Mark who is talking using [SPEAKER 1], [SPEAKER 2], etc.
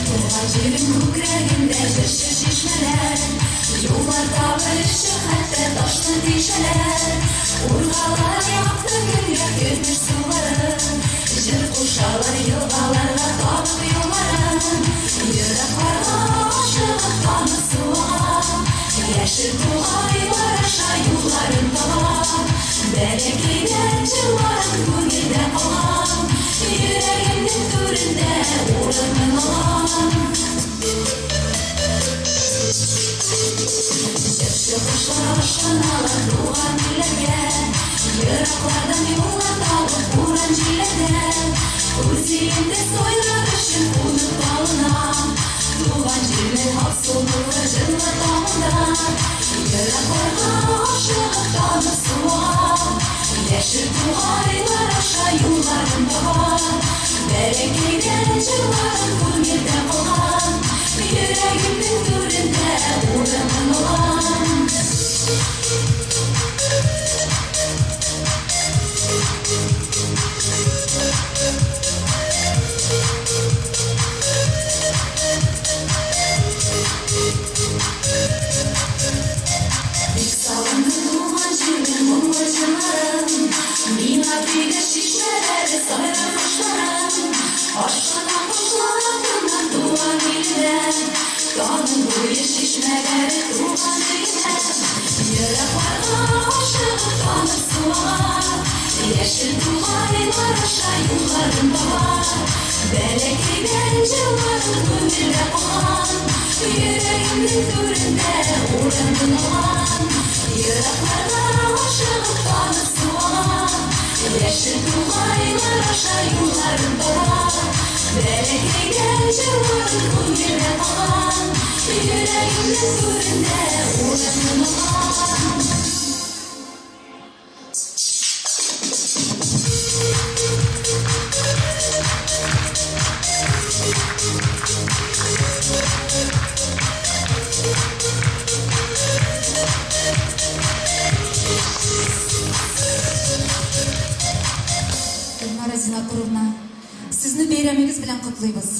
[SPEAKER 1] Туган җирем күкрәгендә җырчы чишмәләр, Юллар табыр эше хәтта ташны тишәләр. Ургалар якты көнгә көмеш сулары, Җыр кушалар елгаларга табып юлларын. Еракларга ашыгып тамып су ага, Яшел тугайлар аша юлларын таба. Бәләкәйдән җырларым күңелдә калган, Йөрәгемнең түрендә урынын алган. Җырчы кошлар ышаналар туган илләргә, Ераклардан юллар табып буран җилләрдә. Үз илендә сайрар өчен кунып талына, Туган җирнең алсулыгы җылы таңында. Еракларга ашыгып тамып су ага, Яшел тугайлар аша юлларын таба. Бәләкәйдән җырларым күңелдә калган, Йөрәгемнең түрендә урынын алган. Бик сагындым туган җирнең моңлы җырларын, Миңа көйләш чишмәләре, сайрар кошларым. Ашкына кошлар артыннан туган илемә, Таның буе чишмәләре туган өемә. Еракларга ашыгып тамып су ага, Яшел тугайлар аша юлларын таба. Бәләкәйдән җырларым күңелдә калган, Йөрәгемнең түрендә урынын алган. Еракларга ашыгып тамып су ага, Яшел тугайлар аша юлларын таба. Бәләкәйдән җырларым күңелдә калган, Йөрәгемнең түрендә урынын алган.
[SPEAKER 2] Эльмара Зинатуровна, сезне бәйрәмегез белән котлыйбыз.